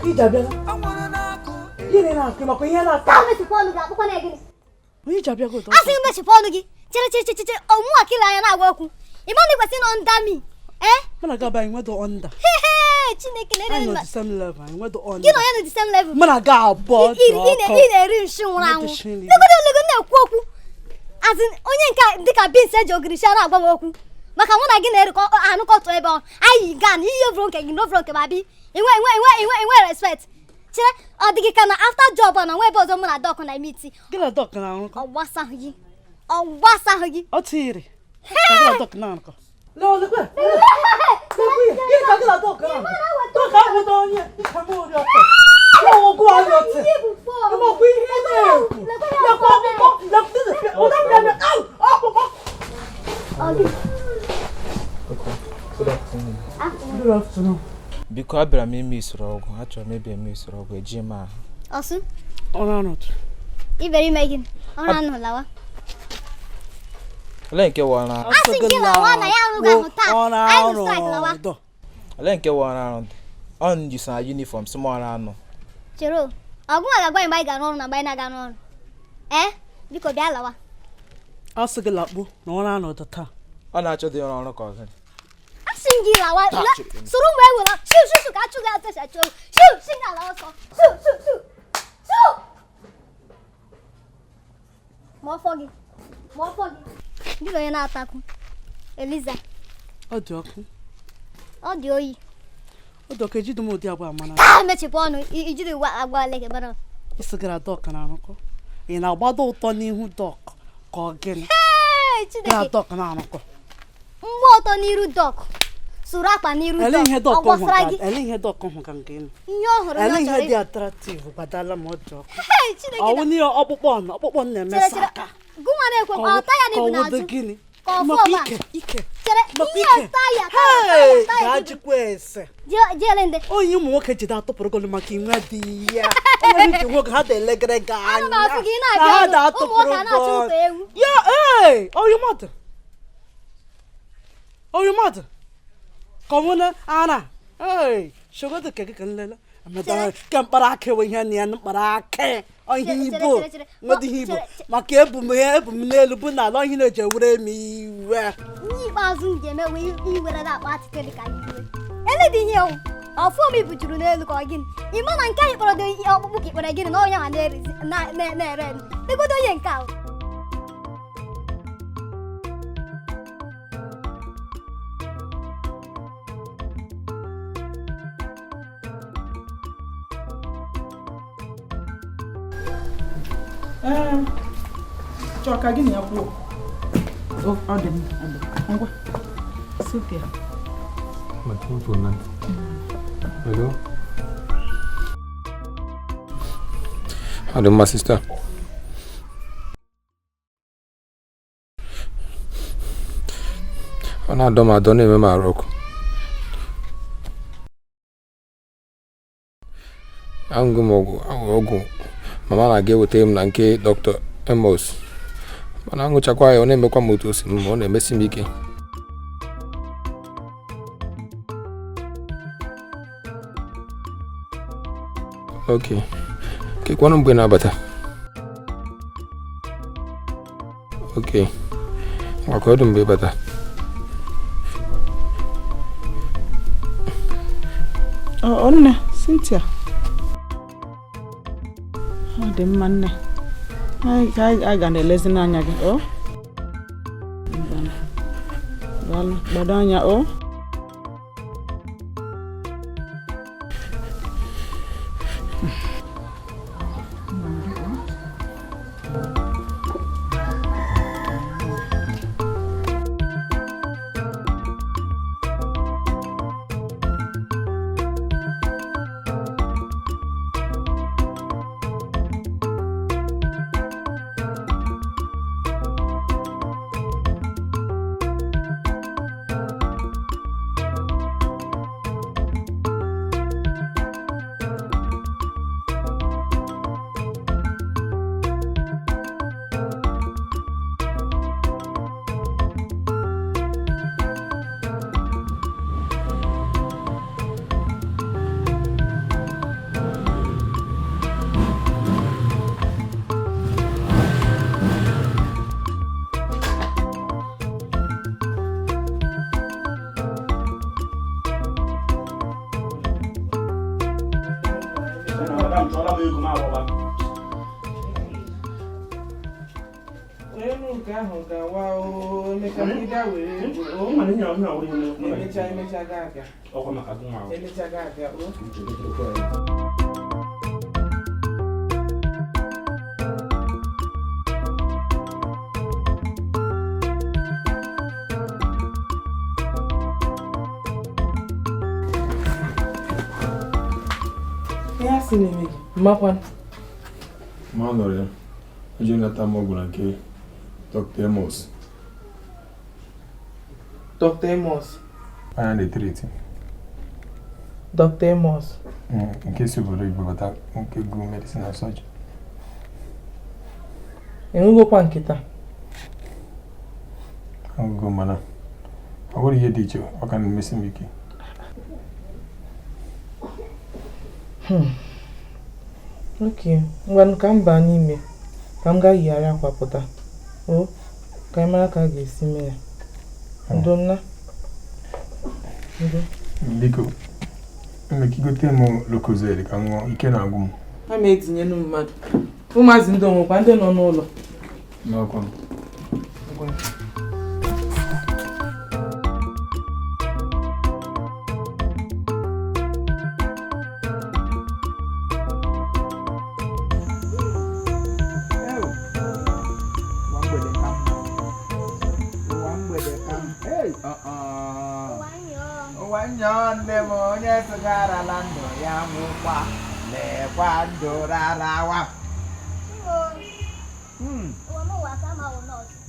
Ije abịala. Gịnị na-akụ makwa ihe na-akụ? Taa mechipụ ọnụ gị, akpụkwa na gịnị? Onye ije abịago ụtọ. A sị gị mechipụ ọnụ gị. Chere chere chere chere, ọmụ akịla anya na-agwa okwu. Ị ma na ị kwesịrị nọ under me? Eh? Mụ na gị abụ anyị nwedo under. Hey, Chineke na-ere Anyị nọ mma. the same level, anyị nwedo Gị under. na onye nọ the same level. Mụ na gị abụọ dị ọkụ. Ị na-eri nshi nwụrụ anwụ. Nwedo shi nri. Legodo lego na-ekwu okwu. As in, onye nke a dịka beans eji ogiri shi na-agwa m okwu. Maka mụ na gị na-erikọ anụkọtụ ebe ọ. Anyị gaa na iyi ovro nke gị na ovro nke ma bi. Enwe enwe enwe enwe enwe respect. Chere, ọ dị gị ka na after job a na nwa ebe ọzọ mụ na dọkụ na emiti. Gị na dọk na-arụkọ. Ọ gbasahụ gị. Ọ gbasahụ gị. Ọ tiri. Ka gị na dọk na-arụkọ. Lee, lekwe. Lekwe ya. Gịnị ka gị na dọk na-arụkọ? Dọk ahụda onye nka m ori ọtọ. Ya ọgwụ anyị ọtị. Ịmakwa ihe ị na-ekwu. Lekwa ọkpụkpọ. Lekwa ụda mbịambịa. Au! Ọkpụkpọ. Ọ gị. Good afternoon. Good afternoon. Biko abịara m ime usoro ọgwụ, achọrọ m ịbịa eme usoro ọgwụ, eji m ahụ. Ọsụ, Ọrụ anọdụ. ibere ime gịnị? Ọrụ anụ lawa. Olee nke wụ ọrụ arụ? A sị gị lawa na ya arụghị ahụ taa. Ọrụ Anyị nụ strike lawa. anọdụ. Olee nke wụ ọrụ arụ dị? Ọ m jisa uniform sị m ọrụ anụ. Chere o, ọgụ nwa ga-agwa anyị mgbe anyị ga-arụ ọrụ na mgbe anyị na-aga n'ọrụ. Ee, biko bịa lawa. A sị gị lakpuo na ọrụ anọdụ taa. Ọ na-achọ dị ọrụ ọrụ ka ọ gịnị? A sị m gị lawa, soro mgbe e were shu shu shu ka achụ gị atụ achụ ewu. Shu shu gị ala ọsọ. Shu shu shu. Shu. Ma ọfọ gị. Ma ọfọ gị. Gị na onye na-atakwu. Eliza, Ọ dị ọkụ. ọ dị oyi. Ọ dị ọkụ, ejide m ụdị agwa amara. Taa mechipụ ọnụ, ijiri agwa leke bara. Isi gị na dọk na-arụkọ. Ị na-agbado ụtọ n'ihu dọk ka ọ gịnị? Ee, Gị na Chineke. dọk na-arụkọ. Mgbe ọtọ n'iru dọk. Soro akpa n'iru Ele dọk. ihe Ọ dọk hụ gbasara ka gị. ele ihe dọk hụ ka nke nụ. Ihe ọ hụrụ ya Ele ọ ihe chọrọ dị attractive gbadala m ọ dị ọkụ. Hey, Chineke Ọwụ na- n'ihe ọkpụkpọ na ọkpụkpọ na-emesa Chere, chere. aka. Gụnwa na-ekwe Ka ọ taya na ka ibu ọwụ dị n'azụ. gịnị? Ka ọ Maka fọba. ike ike. Chere, Maka ihe ike. taya taya Hey, taya taya gaa gị bụ- jikwa ese. Jele ndị. Onye ụmụ nwoke jide atụpụrụ maka inwe dị ya. Onye ji nwoke ha dị elegere gị Ana anya. m afụ gị, ị Na na-abịa ha ọrụ. dị Ụmụ atụpụrụ nwoke a na-achụ gị. ụtọ ewu. Ya, ee, onye mmadụ. Onye mmadụ. Ka ọ nwere ara. Ee, shogodo ka gị ka nlele. Emedara ke mkpara akị wụ ihe na ya mkpara akị. Ọ ihe Chere, Igbo. chere, chere. Nwedị ihe Igbo. Chere, chere. Maka ebu m ya ebu m n'elu bụ n'ala ihe na-eji ewere m iwe. Ihe ikpeazụ m ga-eme wee iwere na-akpa atịtị dị ka iwe. Ele dị ihe o. Ọfọm ibu juru n'elu ka ọ gịnị? Ị ma na nke anyị kpọrọ dị ọkpụkpụ ka ikpere gịnị na onye ma na-ere nụ. Legodo onye nke ahụ. Ee, chọọ ka gị na ya kwuo. Ọ dị m, ọ dị m. Ngwa. Cynthia. Hello. Ọ dị mma sista. Ọ na-adọ m adọ na-eme m arụ ọkụ. Aṅụgo m ọgwụ ọgwụ mama na-aga eweta m na nke Dr. Amos. Mana aṅụchakwa ya ọ na-emekwa m otu o si m ma ọ na-emesi m ike. Ok. Kekwanụ mgbe ị na-abata. Ok. Ngwa ka ọ dị mgbe ị bata. Ọ nne, Cynthia. Ọ dị mma nne. Anyị ga na-elezi n'anya gị, o? Daalụ, gbado anya, o? Madam, chọọla m ego m alọba. Elu nke ahụ gawa o, Emeka ka ị bịa were ego o. Mana ihe ahụ ahụ ihe mụ na gị. Emecha emecha ga-abịa. Ọkwa maka gị nwa ahụ. Emecha ga-abịa o. Ihe a sị na-eme gị, mmakwanụ. Ma nọrọ ya, o jee nata m ọgwụ na nke Dr. Amos. Dr. Amos. Anya na-etiriti. Dr. Amos. Nke si obodo oyibo bata nke gụ medicine and surgery. Enwegokwa nke taa. Aṅụgo mana ọ bụrụ ihe dị iche ọ ka na-emesi m ike. Ok, ngwanụ ka m baa n'ime ka m gaa yigharịa akwa pụta. O, ka anyị mara ka a ga-esi mee ya. Ndo nna. Ndo. Biko, Emeka igote m Lucozade ka m ṅụọ, ike na-agwụ m. A ma etinyelu mmadụ. Ụmụazị ndị onwekwa ndị nọ n'ụlọ. N'ọkwa m. Ngwa. Ụwa mgbede ka mma. Ụwa mgbede ka mma. Hey, uh-uh. Ụwa nyọọ nne m onye sịgarala ndụ ya nwụkwa lekwa ndụ rarawa.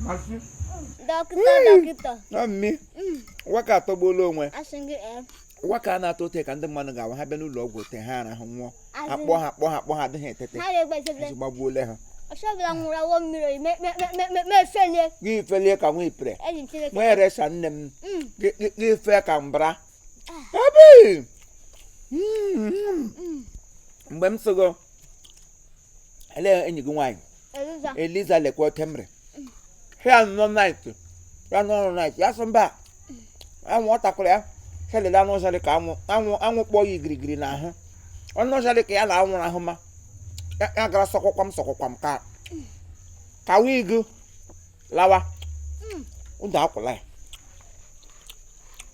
Masị. Dọkịta, dọkịta. Ọ mmi. Ụwa ka atọgbuola onwe. Asị gị ee. Ụwa ka a na-atọ ụtọ ka ndị mmadụ ga-awa ha bịa n'ụlọ ọgwụ te ha arahụ nwụọ. Akpọ ha akpọ ha akpọ ha adịghị etete. Ha ga-egbe ezebe. Ezi gbagbuola ha. Ọsọ ọbụla nwụrụ awọ mmiri me me me me me felie. Gị felie ka nwa ipere. Eji m Chineke. Nwa eresa nne m. Gị fee ka mbra. Ebe! Mgbe m sịgo ele enyi gị nwaanyị Eliza. Eliza lekwa temre ya nọ night ya nọ night ya sị mba anwụ ọ takwara ya ha lele anụ ọzọ dị ka anwụ anwụ anwụ kpọọ ya igirigiri n'ahụ ọnụ ọzọ dị ka ya na anwụrụ ahụ ma ya gara sọkwọkwam sọkwọkwam ka ka wig lawa ụdọ akwụla ya.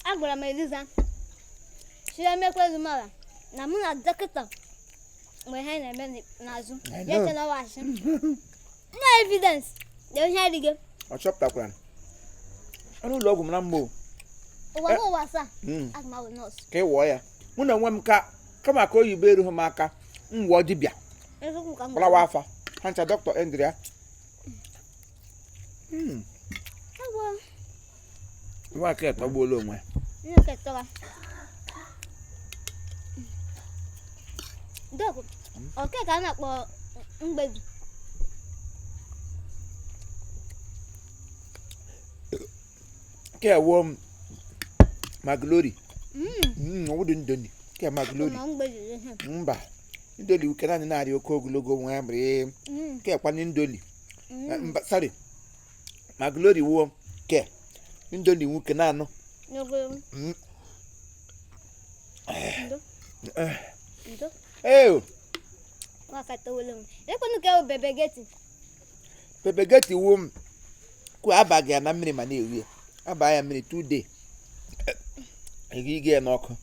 Agwara m Eliza si emekwa ezumala na mụ na dọkịta mgbe ha na-eme n'azụ I ya know. echela wasị no evidence na ihe adịghị. Ọ chọpụtakwara ọnụ ụlọ ọgwụ m na mma o. Ụwa m ụwa asaa. Aga m awụ nọọsụ. Ka ị wụọ ya mụ na onwe m ka kama ka oyibo erughị m aka m wụọ dibịa. Eziokwu ka m kparawa afa ha ncha dọkịta Andrea. Agwọ. Nwa aka etọgbuola onwe. Nnukwu etọga. Dọkụ, oke ka a na-akpọ mgbedu. Ke wuo m ma glory. Ọ wụdị ndoni ke ma glory. Ma mgbedu ihe. Mba ndoli uke naanị na-arị oke ogologo nwa ya mere ke kwanye ndoli. Mba sorry ma glory wuo ke ndoli nwoke na-anụ. N'ogologo. Ndo. Ndo. Ee. Nwaka towelu m. Ekwenu ka ewu bebe geti. Bebe geti wuo m kwa abaghị ya na mmiri ma na-ewu ya aba ya mmiri 2 day ego ige ya n'ọkụ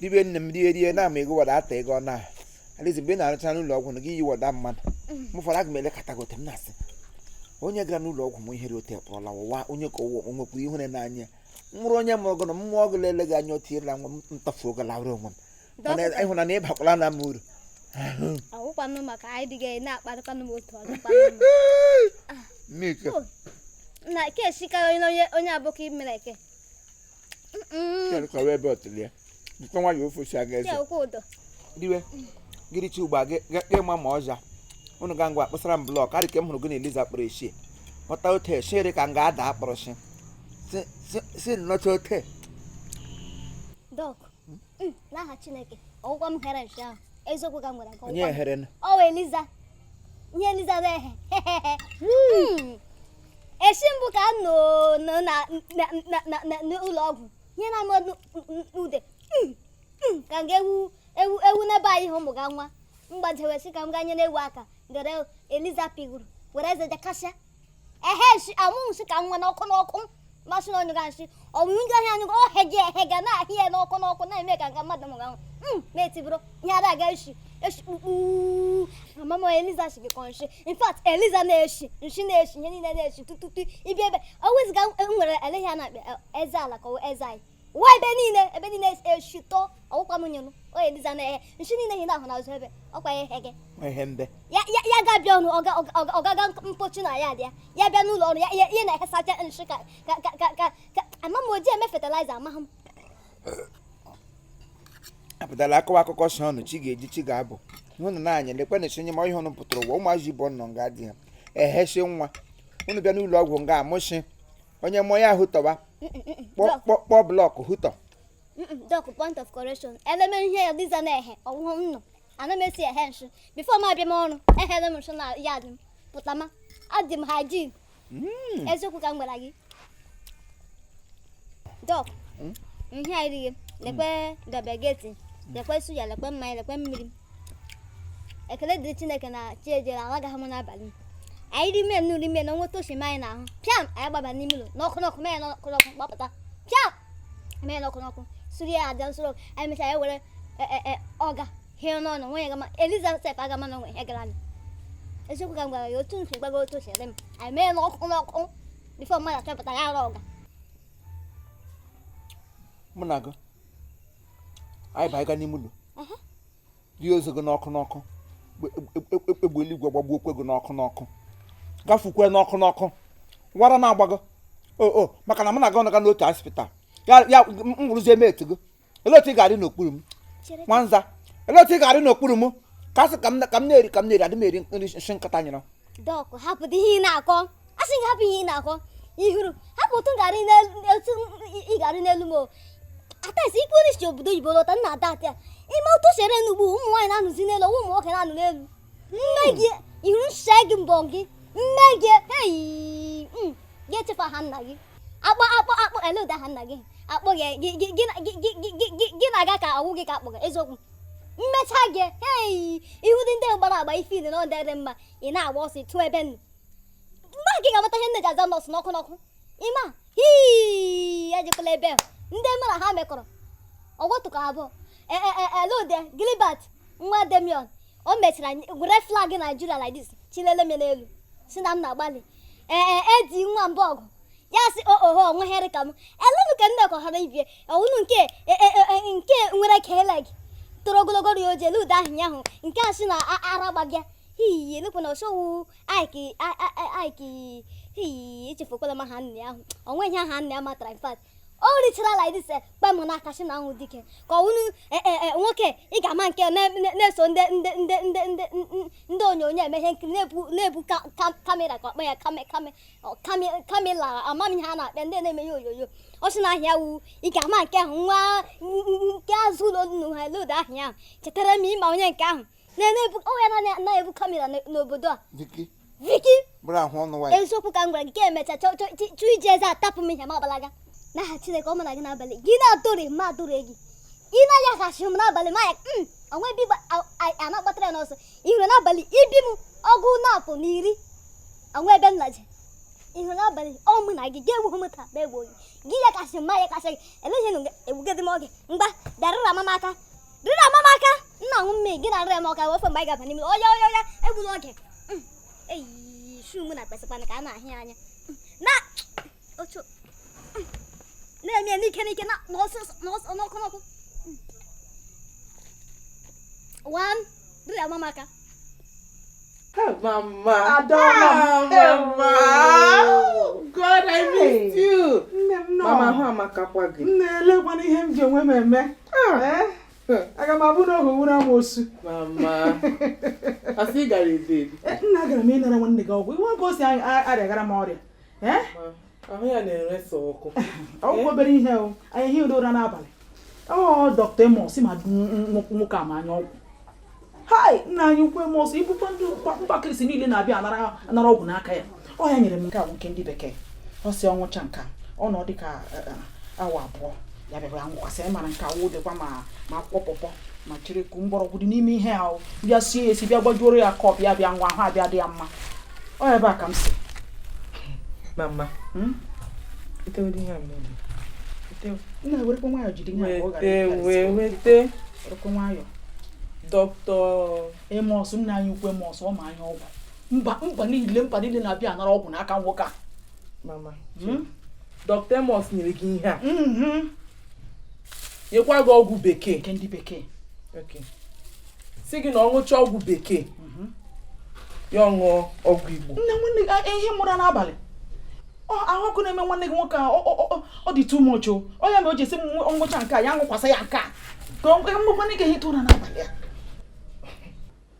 ribe nne m rie rie na ama ego wada ata ego ọ na alaeze mgbe ị na-arụcha n'ụlọ ọgwụ na gị yi wada mmadụ m ụfọdụ aga m elekọta gị ote m na-asị onye gara n'ụlọ ọgwụ m ihere ote pụrụla ụwa onye ka ụwa onwekwuru ihure n'anya nwụrụ onye mụrụ gị na mmụọ gị lele gị anya otiela nwa m ntafuo gị lawara onwe m mana ịhụna na ịbakwala na m uru. Ọwụkwanụ maka anyị dịghị na-akparịkwanụ m otu ọzọkwanụ m. Mmike. Na ke esikarị onye onye abụkọ mere eke. Kọrọ ebe ọtụlụ ya jikwa nwayọọ ofe osi aga eze. Ke okwu ụdọ. Riwe gịrịcha ugbo a gị ma ma ọja unu ga ngwa kpụsara m blọk adị ka m hụrụ gị na Eliza kpụrụ eshie ghọta ote shịrị ka m ga-ada akpọrọ shi si nnọcha ote. Dọk, n'aha Chineke ọgwụkwa m here nshi ahụ eziokwu ka m gwara gị. Onye here na? Ọ wụ Eliza ihe Eliza na-ehe. Eshi mbụ ka m nọ n'ụlọ ọgwụ ihe na-ama ude ka m ga-ewu ewu ewu n'ebe anyị hụ ụmụ ga nwa Mgbajewe sị ka m gaa nyere ewu aka ngere Eliza piguru were eze jakasịa ehe nshi amụ nsị ka nwa n'ọkụ n'ọkụ masị na ọnyụga nsị ọnwụ ndị ahịa anyụga ọ hege ehege na-ahịa ya n'ọkụ n'ọkụ na-eme ka nka mmadụ mụga ahụ na-etibụrụ ihe ada aga eshi eshi kpukpu. Mama Eliza shi gị kọ nshi. In fact, Eliza na-eshi nshi, na-eshi ihe niile, na-eshi tututu ibi ebe o weziga m nwere eleghị a na-akpa eze ala ka ọ eze anyị wa ebe niile, ebe niile eshi tọ ọwụkwa m nyụrụ o. Eliza na-ehe nshi niile ihe na-ahụ n'azụ ebe ọkwa ya ehege. Ihe mbe. Ya ya ya ga-abịa ọrụ, ọgaga mpochi na ya dị ya, ya bịa n'ụlọ ọrụ ya ya ihe na-ehesacha nshi ka ama m oji eme fertilizer, amaghị m. Apụtala akọwa akụkọ si ọnụ chi ga-eji chi ga-abụ hụnụ na anya lekwe na esinye ma ihe ọnụ pụtara ụwa ụmụazị ibe nọ nga dị ha ehesi nwa unu bịa n'ụlọ ọgwụ nga amụsị onye mụọ ya hụtọba kpọ block hụtọ. Doc, point of correction. Eleme ihe Eliza na-ehe ọwụhụ nnụ ana m esi ehe nshi before m abịa m ọrụ. Ehere m nshi na yard m pụtama adị m hygiene. Eziokwu ka m gwara gị, Doc. Ihe a erighị lekwe dọbegeti, lekwe suya, lekwe mmanya, lekwe mmiri. Ekele dịrị Chineke na chi ejere alagaghị m n'abalị. Anyị rime nnu rime na nweta osimiri anyị n'ahụ pịam. Anyị gbaba n'ime ụlọ n'ọkụ n'ọkụ, mee ya n'ọkụ n'ọkụ, gbapụta pịam, mee ya n'ọkụ n'ọkụ, suri ya aja nsuru ọkụ. Anyị mechaa ya were ọga hie n'ọnụ nwunye gama Eliza sef agama na onwe ihe gara anyị. Eziokwu ka m gwara ya, otu nsi gbago otu si dị m. Anyị mee n'ọkụ n'ọkụ before mmadụ achọpụta ya ara ọga. Mụ na gị anyị banyega n'ime ụlọ rie ozu gị n'ọkụ n'ọkụ, egbe eluigwe gbagbuokwe gị n'ọkụ n'ọkụ, gafukwe n'ọkụ n'ọkụ, wara na-agbago o maka na mụ na gị nọga n'otu hospital ya ya m wụrụzie mate gị. Olee otu ị ga-adị n'okpuru m? Chere. Nwanza, olee otu ị ga-adị n'okpuru m ka sị ka m na-eri, ka m na-eri adị m eri nri nsị nkata nyere? Doc, hapụ dị ihe ị na-akọ. A sị gị hapụ ihe ị na-akọ. Ihuru hapụ otu m ga-arị n'elu, otu ị ga-arị n'elu m o atasi ikwu si obodo oyibo lọta nna ada atị a ime otu chere n'ugbu. Ụmụ nwaanyị na-anụzi n'elu, ụmụ nwoke na-anụ n'elu. Nne gị ihuru nse gị mbọ gị nne gị hei gị echefu aha nna gị akpọ akpọ akpọ ele ụda aha nna gị akpọ gị gị gị gị gị gị gị gị gị na-aga ka ọwụ gị ka akpọ gị. Eziokwu mmecha gị hei ihu dị ndị gbara agba ife ile na ọ dịrị mma. Ị na-agba ọsọ tụọ ebe nnu mgbe gị ga-amata ihe nne ji aza nọọsụ n'ọkụ n'ọkụ ịma hii ejekwala ebe ahụ. Ndị mụ na ha mekọrọ ọgwọtụkọ abụọ elode Gilbert nwa Demion o mechara were flag Nigeria like this chilele m n'elu si na m na-agbalị ee edi nwa mbụ ọgụ ya sị oho onweghere ka m elenu ka nne kọghara ibie ọwụnụ nke nke nwere keleg toro ogologo rie oji elu ụda ahụ ya ahụ nke a sị na ara gbagịa hii elekwa na ọsọwu aiki aiki hii echefukwala m aha nne ahụ onwe ihe aha nne ya matara. In fact, o richara like this kpe m n'aka sị na ahụ dike ka ọwụnụ nwoke ị ga-ama nke na-eso ndị ndị ndị ndị ndị ndị onyonyo eme ihe nkiri na-ebu na-ebu camera ka ọkpọ ya kame kame kamela ama m ihe a na-akpịa ndị na-eme ihe onyonyo. Ọ sị na ahịa wu ị ga-ama nke ahụ nwa nke azụ ụlọ nnu ha elodo ahịa ahụ chetara m ịma onye nke ahụ na-ebu ọ ya na-ebu camera n'obodo a. Viki. Viki. Bụrụ ahụ ọnụ nwaanyị. Eziokwu ka m gwara gị ka emecha chọọ iji eze atapụ m ihe ma ọbalaga n'aha Chineke. Ọ mara gị n'abalị gị na-adọrị ma adọrị gị ị na-ayaghasị m n'abalị ma ya onwe ebe ana gbatara ya n'ọsọ. Ị hụrụ n'abalị ibi m ọgụ na-apụ na iri onwe ebe m laje. Ị hụrụ n'abalị ọ mụ na gị ga-egbu m taa ma egbu gị gị ya kasị mma ya kasị gị eleghị nụ egbugedi m oge mgba bịa rịra mama aka, rịra mama aka nna aṅụ mmiri gị na-arịra m ọka ofe mgbe anyị ga-aba n'ime ọya ọya ọya egbula oge. Eyi shu mụ na kpesịkwana ka a na-ahịa anya na otu na-eme ya n'ike n'ike na n'ọsọ n'ọsọ n'ọkụ n'ọkụ. One rịra mama aka. Mama. Adọma. Ah, Mama. Oh, God, I missed you. Nne m nọ. Mama, ahụ amakakwa gị. M na-elekwana ihe m ji onwe m eme. Eh? Aga m abụ na ohu wuru amoosu. Mama. Asị ị gara ebe. Eh, nna agara m ịnara nwanne gị ọgwụ iwe ka o si arịagara m ọrịa. Eh? Ahụ ya na-ere sọ ọkụ. Ọgwụ obere ihe o anyị ehi ụra n'abalị ọ dọkịta Emos ma nwoke a ma anya ọgwụ hai nna anyị ukwu Emos ibukwa ndị mgbakịrịsị niile na-abịa anara anara ọgwụ n'aka ya. Ọ ya nyere m nke a bụ nke ndị bekee. Ọ sị ọnwụcha nke a, ọ nọ dịka awa 2 ya bịara anwụkwasị. Anyị mara nke awụ dịkwa ma ma akwụkwọ pọpọ Ma chere ka mgbọrọgwụ dị n'ime ihe ahụ bịa sie ya esi bịa gbajuoro ya cup ya bịa ngwa ahụ abịa dị ya mma. Ọ ebe a ka m si. Mama. Wete ihe a mmiri. Nna, werekwa nwayọọ jide ihe a ka ọ ghara Wete ịkarịsị. wee wete. Werekwa nwayọọ. Dr. Emos, nna anyị ukwu Emos, ọ ma anya ọgwụ. Mba mba niile, mba niile na-abịa anara ọgwụ n'aka nwoke a. Mama. Hmm? Dr. Emos nyere gị ihe a. Mhm. Nyekwa gị ọgwụ bekee. Nke ndị bekee. Okay. Sị gị na ọ ṅụcha ọgwụ bekee, ya ọ ṅụọ ọgwụ Igbo. Nne, nwanne gị ihe mụra n'abalị. Ọ ahụ ọkụ na-eme nwanne gị nwoke a, ọ dị too much o. Ọ ya mere o ji esi m ngwụcha nke a, ya ṅụkwasị ya nke a. Ka ọ nwanne gị ehite ụra n'abalị a.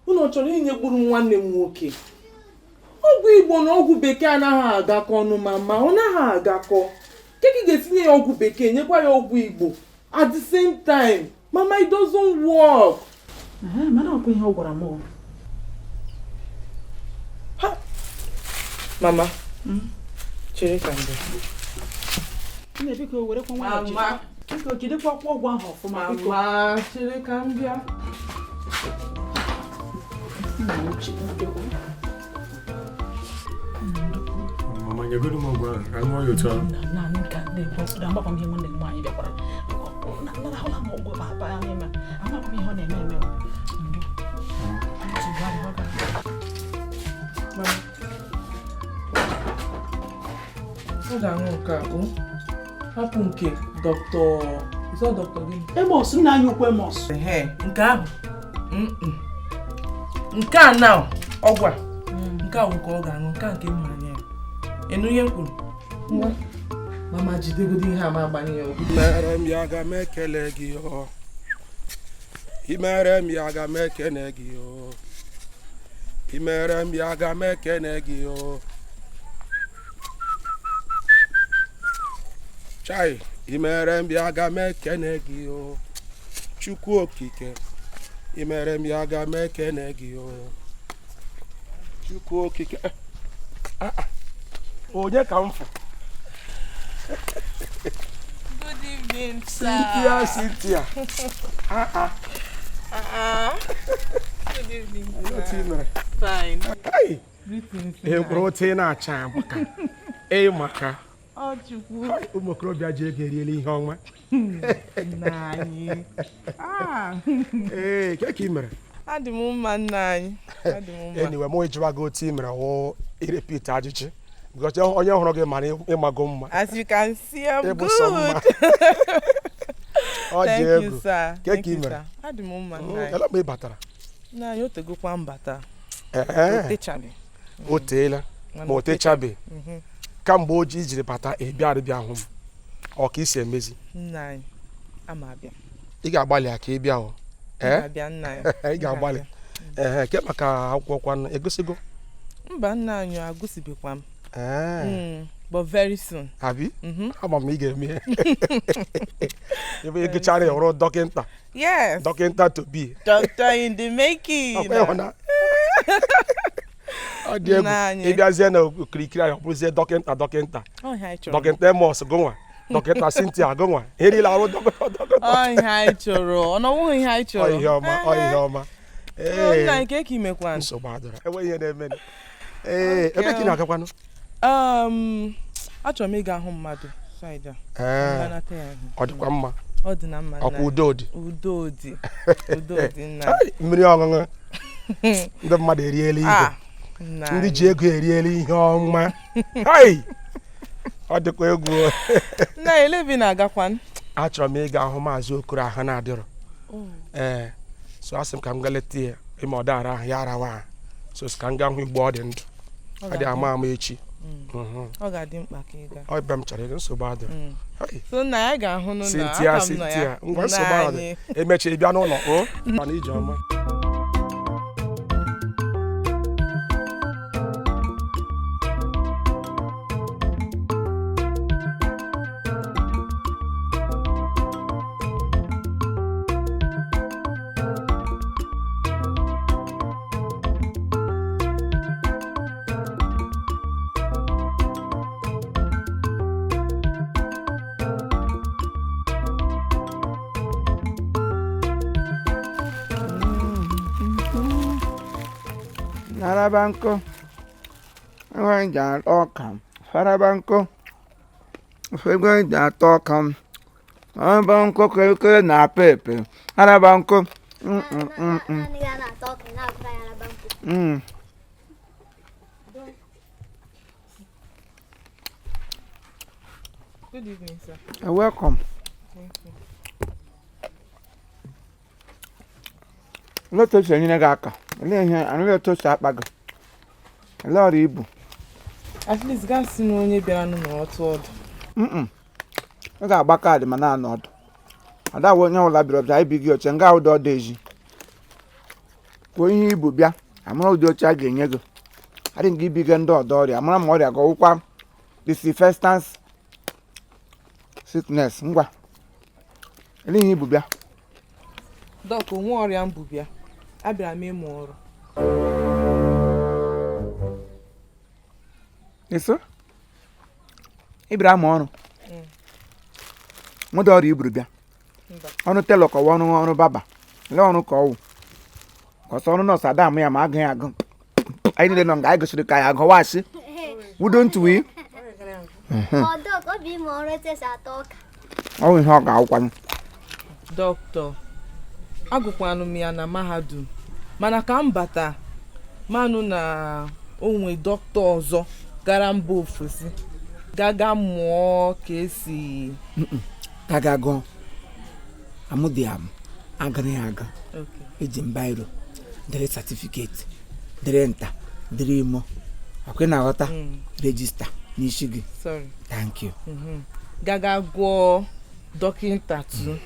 Unu chọrọ inyegburu nwanne m nwoke. Ọgwụ Igbo na ọgwụ bekee anaghị agakọ ọnụ, mama, ọ naghị agakọ. Ke ka ị ga-etinye ya ọgwụ bekee, nyekwa ya ọgwụ Igbo at the same time? Mama, it doesn't work. Ehe, mana ọkwa ihe ọ gwara m o. Mama, chere ka m bịa. Nne, biko, werekwa nwayọọ jide. Mama. Biko, jidekwa akwụkwọ ọgwụ ahụ ọfụma, biko. Mama, chere ka m bịa. Nna uche, ndo. Mama, nyegodu m ọgwụ ahụ ka m ṅụọ ya otu ahụ. Na naanị nka na-ekwu ụfọdụ amakwa m ihe nwanne gị nwaanyị bịakwara. Narahụla m ọgwụ ebe a n'ime. Amakwa m ihe ọ na-eme eme o. Ndo. Nsogbu adịghị, ọ ga- Mama. Ọ ga-aṅụ nke a, o hapụ nke Dr. Is that Dr. gịnị? Emos, nna anyị ukwu Emos. Ehe, nke ahụ. Nke a now, ọgwụ a, nke a bụ nke ọ ga-aṅụ, nke a nke m anya ya. Ịnụ ihe m kwuru? Ngwa. Mama, jidegodo ihe a ma agbanye ya ọgwụ. Mere m ya, aga m ekele gị o. Imere m ya, aga m ekene gị o. Imere m ya, aga m ekene gị o. Chai, imere m ya, aga m ekene gị o. Chukwu okike, imere m ya, aga m ekene gị o. Chukwu okike. Ah, ah. Onye ka m fụ? Good evening, Cynthia, Cynthia. Ah, ah. Good evening. Otu i mere? Fine. Hey! Greetings. Ị kwụrụ otu ị na-acha amaka. Ị maka. Ọ Chukwu. Ụmụ okorobịa ji ego eriela ihe ọnwa. Nna anyị. Ah. Ee, ke ka ị mere? Adị m mma, nna anyị. Adị m mma. Anyway, mụ ejụwa gị otu ị mere wụ irepeat ajụjụ. Because onye hụrụ gị mara ịmago mma. As you can see, I'm Ịbụ good. sọ mma. Ọ dị Thank you, egwu. sir. Ke Thank ka ị you, mere? sir. Adị m mma, nna anyị. Ele mgbe ị batara? Nna anyị, o tegokwa mbata. Ee, O techabe. o teela. Ma o techabe. Kamgbe o ji ijiri bata, ị bịa bịa hụ m. Ọ ka isi emezi. Nna anyị, ama abịa. Ị ga-agbalị ka ị bịa o. M Ee? ga-abịa, nna anyị. Ị ga-agbalị. Ee, ke maka akwụkwọ kwanụ egosigo? Mba, nna anyị, agụsibekwa m. Ee. But very soon. Abi? Mhm. Ama m ị ga-eme. Ebe ị gụchara ya wụrụ dọkịnta. Yes. Dọkịnta to be. Doctor in the making. Ọkwa ịhụna. Ọ dị egwu. Nna anyị. Ị bịazie na okirikiri anyị, ọ bụrụzie dọkịnta dọkịnta. Ọ ihe anyị chọrọ. Dọkịnta Emos gụnwa. Dọkịnta Cynthia gụnwa. Ihe niile arụ dọkịnta dọkịnta. Ọ ihe anyị chọrọ. Ọ na ọwụghị ihe anyị chọrọ. Ọ ihe ọma, ọ ihe ọma. Ọ nna Ee. anyị, ka ị mekwa? Nsogbu adịrọ. Enweghị ihe na-eme. Ee, ebe ka ị na-agakwanụ? Achọrọ m ịga hụ mmadụ side a. Ee. Nganata ya ihu. Ọ dịkwa mma. Ọ dị na mma, nna Ọkwa anyị. udo dị. Udo dị. Udo dị, nna. Ai, mmiri ọṅụṅụ. Ndị mmadụ eriela ihe. Ah, nna Ndị anyị. ji ego eriela ihe ọma. Hai! Ọ dịkwa egwu o. Nna anyị, ele ebe ị na-agakwa? Achọrọ m ịga hụ maazị Okoro ahụ na-adịrọ. Ee, so asị m ka m gaa leta ya ịma ọ dara ahụ ya arawa ahụ. So sị ka m gaa hụ igbo ọ dị ndụ. Ọ Adị ama ama echi. Ọ ga-adị mkpa ka ị gaa. Ọ ebe m chọrọ ịga, nsogbu adịrọ. Hai! So nna ya ga-ahụ nụ na Cynthia, aka m nọ ya. Cynthia, ngwa, Nna nsogbu adị. anyị. Emechi ị bịa n'ụlọ o. Mana ije ọma. Naraba nkụ. Ego eji ata ọka. Faraba nkụ. Ego eji ata ọka. Araba nkụ kere na apa epe. Araba nkụ. Mm, mm, mm, mm. Naanị ga na-ata ọka ị na-agụra ya araba nkụ. Good evening, sir. You're welcome. Thank you. Olee otu o si enyere gị aka? Olee ihe olee otu o si akpa gị? Olee ọrịa ibu? At least gaa sị na onye bịara nụ nọrọ tụọ ọdụ. Mm-mm. Ị ga-agba kaadị ma na-anọ ọdụ. Ada wụ onye ọbụla bịara ọbịa ibi gị oche nga ụdị ọdụ ezi. Kwuo ihe ibu bịa, amara ụdị oche a ga-enye gị. Adị gị ibiga ndị ọdọ ọrịa, amara ma ọrịa gị ọwụkwa disinfectant sickness ngwa. Olee ihe ibu bịa? Doc, onwe ọrịa m bu bịa. Abịara m ịmụ ọrụ. Eso? Ị bịara amụ ọrụ? Nwede ọrịa iburu bịa? Mba. Ọrụ tailor ka ọwụ ọrụ ọrụ barber? Olee ọrụ ka ọwụ? Ọsọ ọrụ nọọsụ ada amụ ya ma agụghị agụ. Anyị niile nọ nga anyị gosiri ka anyị agụwasị. Wouldn't we? Ọ Doc, ọ bụ ịmụ ọrụ etu esi ata ọka. Ọ bụ ihe ọ ga-awụkwanụ. Dọkịta, agụkwanụ m ya na mahadum mana ka m bata manụ na onwe dọkịta ọzọ gara mba ofesi gaga mụọ ka esi Gaga gụọ. Amụdị amụ. Agụrụ ya agụ. Okay. Eji m biro dere certificate dere nta dere imo. Ọkwa ị na-aghọta? Register n'isi gị. Sorry. Thank you. Gaga gụọ dọkịta tu.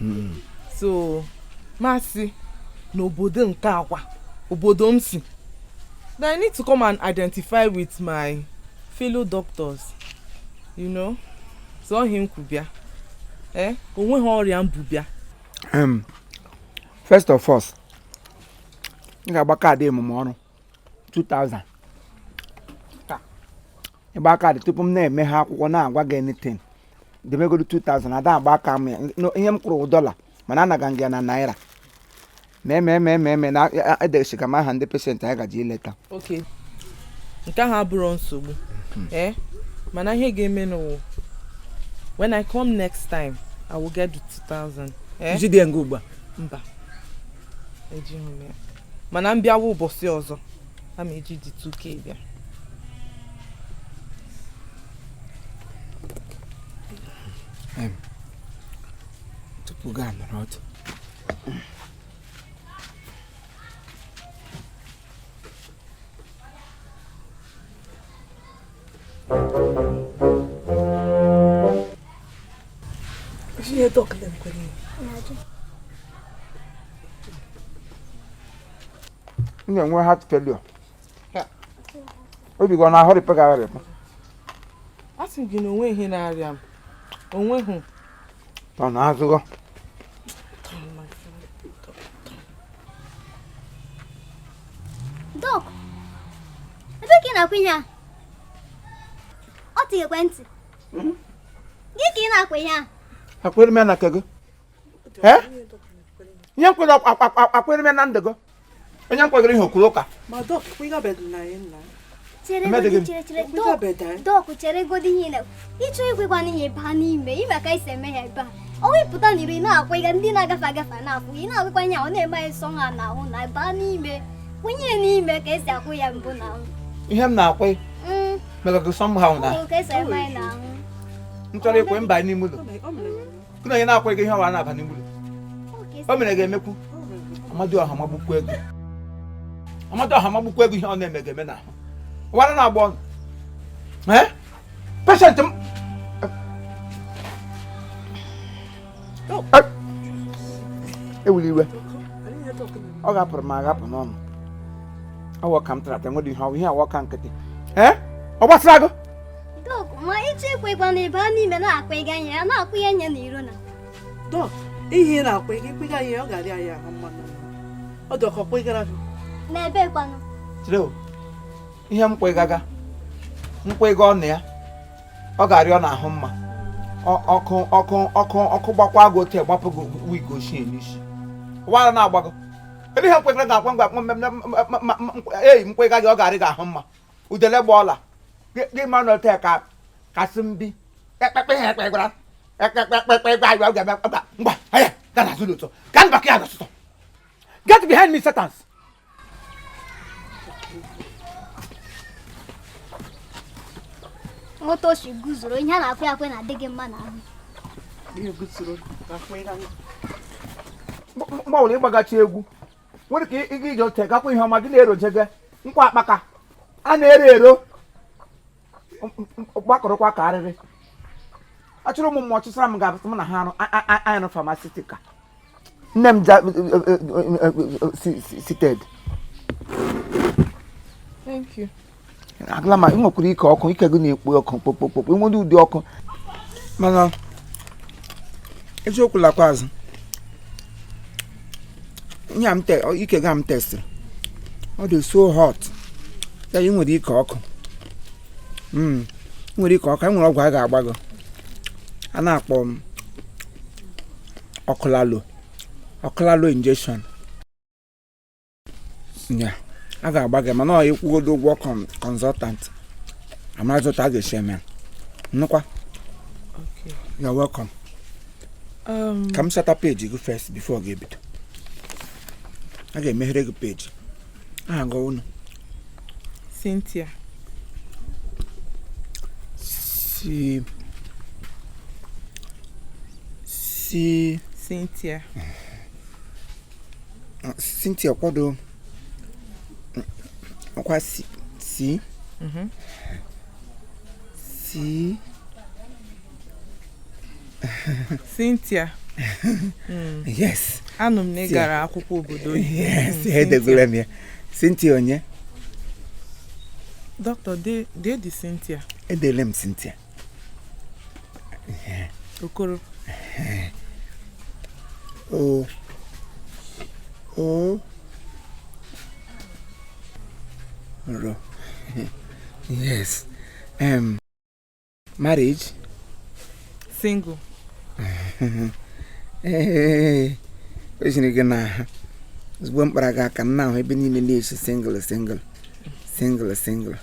So masị n'obodo nke akwa obodo m si that I need to come and identify with my fellow doctors. So ọhịa m kwu bịa, eh, onweghị ọrịa m bu bịa. First of all, ị ga-agba kaadị emume ọrụ 2000. Ịgba kaadị tupu m na-emeghe akwụkwọ na-agwa gị anything. Debegodu 2000 ada agba aka m ya. No, ihe m kwụrụ wụ dọla mana anaga m gị ya na naira. Mee mee mee mee mee na edesiga m aha ndị patient anyị gaji ileta. Ok, nke ahụ abụrụ nsogbu, eh, mana ihe ga-eme n'ụwa, when I come next time, I will get the 2000, eh? Jide ya nga ugbu a. Mba, ejighị m ya, mana m bịawa ụbọchị ọzọ a ma eji dị 2K bịa. Tupu gị anọrọ ọdụ. Ihe Doc na-ekwere ya. M ga-enwe heart failure. Obi gị ọ na-ahọrịpụ gị ahọrịpụ? A sị gị na onwe ihe na-arịa m, onweghị. Ọ na-azụgọ. Doc, ebe ka ị na-akwụ ihe a? Ọ tighị ekwentị. Gị ka ị na-akwụ ihe a? Akwere m ya na nke gị. Eh? Ihe m kwere akwere m ya na ndụ gị. Onye m kwegoro ihe okwuru ụka. Ma Doc, kwịgabeghị na anyị nna. Chere Emedị godi, gị? chere chere. Doc, Kwịgabeghị anyị. Doc, chere godi ihe ị na ịchọ ikwekwana ihe baa n'ime ime ka esi eme ya ebe a. Ọ wepụta n'iro ị na-akwụ ịga ndị na-agafe agafe na-akwụ ị na-akwụkwa ihe a ọ na-eme anyị sọ ha n'ahụ na baa n'ime kwụnye ya n'ime ka esi akwụ ya mbụ n'ahụ. Ihe m na-akwe mere gị somehow na Ọ ka esi eme anyị n'ahụ. M chọrọ ikwe mba n'ime ụlọ. Gị na onye na-akwe gị ihe ọwa na-aba n'ime ụlọ. Ọ ka esi O mere ga-emekwu. Amadioha magbukwa ego. Amadioha magbukwa ego ihe ọ na-eme ga-eme n'ahụ. Ụwara na-agba ọnụ. Eh? Patient m. Eh! Ewuli iwe. Ọ gapụrụ m agapụ n'ọnụ. Ọwọ ka m tara ata enwere ihe ọwụ ihe awọ ka nkịtị. Eh? Ọ gbasara gị? Doc, ma ịchọ ikwekwana ịba n'ime na-akwụ ịga ihe ya na-akwụ ya nye n'iro na. Doc, ihe ị na-akwụ ị kwịga ihe ọ ga-arịa ya ahụ mma na ọ dị ọkọ kwịgara gị. N'ebe kwanụ? Chere o. Ihe m kwegaga. M kwega ọnụ ya. Ọ ga-arịọ n'ahụ mma. Ọkụ ọkụ ọkụ ọkụ gbakwa gị otu gbapụ gị wig ochie n'isi. Ụwara na-agbago. Ebe ihe nkwekere ga-akwa ngwa eyi nkwega gị ọ ga-arị gị ahụ mma. Udele gba ọla. Gị ma nọ taa ka kasị mbi. Ekpekpe ihe ekpe gwara. Ekpekpe gwa ya ga ngwa ngwa aya gaa n'azụ ụlọ ụtọ. Gaa n'baka ya n'ọsụsọ. Get behind me, Satans. Moto si guzoro ihe a na-akwe akwe na-adị gị mma n'ahụ. Mgbe ọbụla ịgbagachi egwu nwere ka ị ga ije ote gakwa ihe ọma gị na-eroje gị nkwa akpaka a na-ero ero gbakọrọkwa ka arịrị achọrọ ụmụ mmụọ chụsara m ga-abụ m na ha arụ anyị famasitika nne m ja sited. Thank you. Agala ma ị nwekwara ike ọkụ ike gị na-ekpo ọkụ kpokpokpokpo enwere ụdị ọkụ mana eziokwu lakwa azụ ike ga m testịrị ọ dị so hot ya ị nwere ike ọkụ nwere ike ọkụ enwere ọgwụ a ga-agba gị a na-akpọ m ọkụlalo injection ya a ga-agba gị mana ọ ịkwụgodo ụgwọ consultant amaghịzi otu a ga-esi eme nnukwa. You're welcome. Ka m sata peji gị first before gị ebido. A ga-emeghere gị peji aha gị unu. Cynthia. Si si Cynthia. Cynthia kwado ọkwa si si si Cynthia. Yes. Anụ m na ị gara akwụkwọ obodo. Yes, edegoro m ya. Cynthia onye? Doctor, dee dị Cynthia. Edele m Cynthia. Okoro. O O Ro. Yes. Marriage? Single. Ee, o siri gị n'ahụ ozugbo mkpara gị aka nna ahụ ebe niile na-esi single single single single.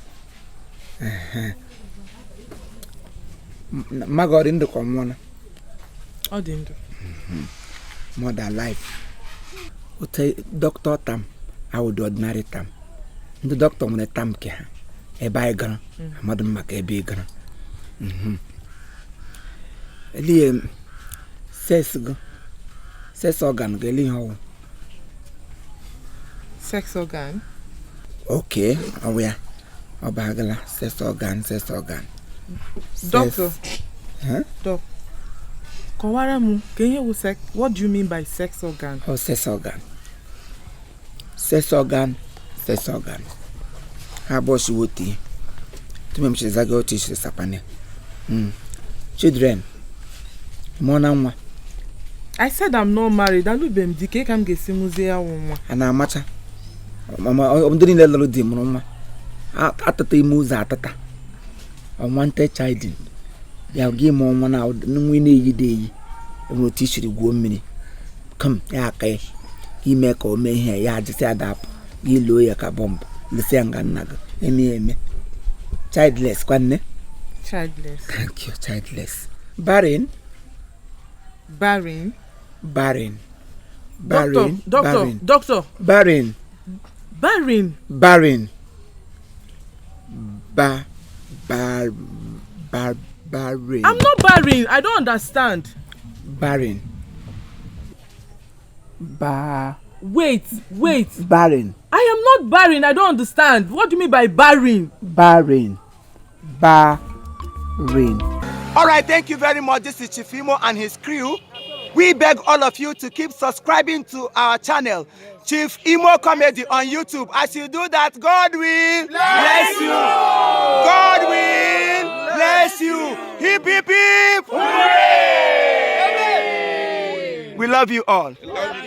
Mmaga ọ dị ndụ ka ọ nwụọla? Ọ dị ndụ. Mother life. Otu dọkịta tam awụ the ordinary tam. Ndị dọkịta nwere tam nke ha ebe anyị gara amadụ m maka ebe ị gara. Elie sex gị sex organ gị ele ihe ọwụ? Sex organ? Okay, ọwụ ya ọ bagala sex organ sex organ. Doctor. Doc. Kọwara m ka ihe wụ sex. What do you mean by sex organ? Oh, sex organ. Sex organ, sex organ. Ha abụọ si wotu ihe. Tupu m chiri zaga otu isiri sapane. Children. Mụọ na nwa. I said I'm not married. Alụbeghị m di ka ka m ga-esi mụzie ya wụ nwa. A na-amacha. Ndị niile lụrụ di mụrụ nwa. Atata ime ụzọ atata. Unwanted childing. Ya gị mụọ nwa na nwa ị na-eyi dị eyi. Enwere otu isiri gwuo mmiri. Kam ya aka ya. Ime ka o mee ihe ya ajịsị adapụ. Gị loo ya ka bọmbụ. Lụsị ya nga nna gị. Eme ya eme. Childless kwanne? Childless. Thank you, childless. Barren? Barren. Barren. Barren. Doctor, barren. Doctor. Barren. Barren. Barren. Ba ba ba barren. I'm not barren. I don't understand. Barren. Ba. Wait, wait. Barren. I am not barren. I don't understand. What do you mean by barren? Barren. Barren. All right, thank you very much. This is Chief Imo and his crew. We beg all of you to keep subscribing to our channel, Chief Imo Comedy on YouTube. As you do that, God will bless you. God will bless you. Hip, hip, hip. Hooray! We love you all.